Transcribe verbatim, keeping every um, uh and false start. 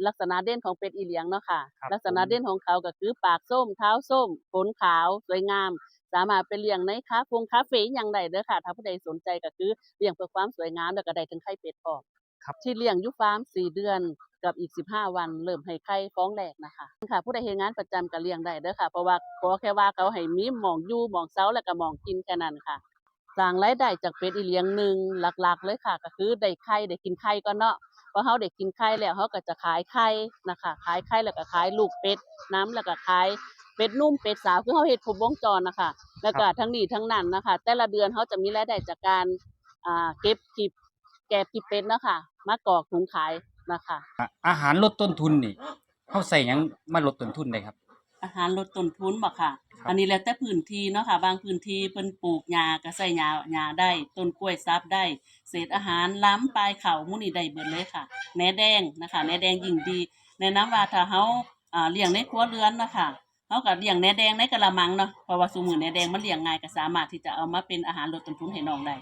ลักษณะเด่นของเป็ดอีเหลียงเนาะค่ะ ครับ ลักษณะ ผม เด่นของเขาก็คือปากส้ม เท้าส้ม ขนขาว สวยงาม สามารถไปเลี้ยงในคาเฟงคาเฟอีหยังได้เด้อค่ะ ถ้าผู้ใดสนใจก็คือเลี้ยงเพื่อความสวยงาม แล้วก็ได้ถึงไข่เป็ดพร้อม ครับ ที่เลี้ยงอยู่ฟาร์มสี่เดือนกับอีกสิบห้าวันเริ่มให้ไข่ฟองแรกนะคะ ค่ะ ผู้ใดเฮ็ดงานประจำก็เลี้ยงได้เด้อค่ะ เพราะว่าขอแค่ว่าเขาให้มีหม่องอยู่หม่องเซาแล้วก็หม่องกินแค่นั้นค่ะ สร้างรายได้จากเป็ดอีเหลียงหนึ่งหลักๆเลยค่ะ ก็คือได้ไข่ ได้กินไข่ก่อนเนาะ พอเฮาได้กินไข่แล้วเฮาก็จะขายไข่นะคะ ขายไข่แล้วก็ขายลูกเป็ดนำ แล้วก็ขายเป็ดหนุ่มเป็ดสาว คือเฮาเฮ็ดครบวงจรนะคะ แล้วก็ ครับ ทั้งนี้ทั้งนั้นนะคะ แต่ละเดือนเฮาจะมีรายได้จากการ อ่า เก็บขี้ แกบขี้เป็ดเนาะค่ะ มากรอกถุงขายนะคะ อ่ะ อาหารลดต้นทุนนี่ เฮาใส่หยังมาลดต้นทุนได้ครับ อาหารลดต้นทุนบ่ค่ะ ครับ อันนี้แล้วแต่พื้นที่เนาะค่ะ บางพื้นที่เพิ่นปลูกหญ้าก็ใส่หญ้า หญ้าได้ ต้นกล้วยสับได้ เศษอาหาร ลำ ปลายข้าว หมู่นี้ได้เบิดเลยค่ะ แหนแดงนะคะ แหนแดงยิ่งดี แนะนำว่าถ้าเฮา อ่า เลี้ยงในครัวเรือนเนาะค่ะ เฮาก็เลี้ยงแหนแดงในกะละมังเนาะ เพราะว่าซุมื้อแหนแดงมันเลี้ยงง่าย ก็สามารถที่จะเอามาเป็นอาหารลดต้นทุนให้น้องได้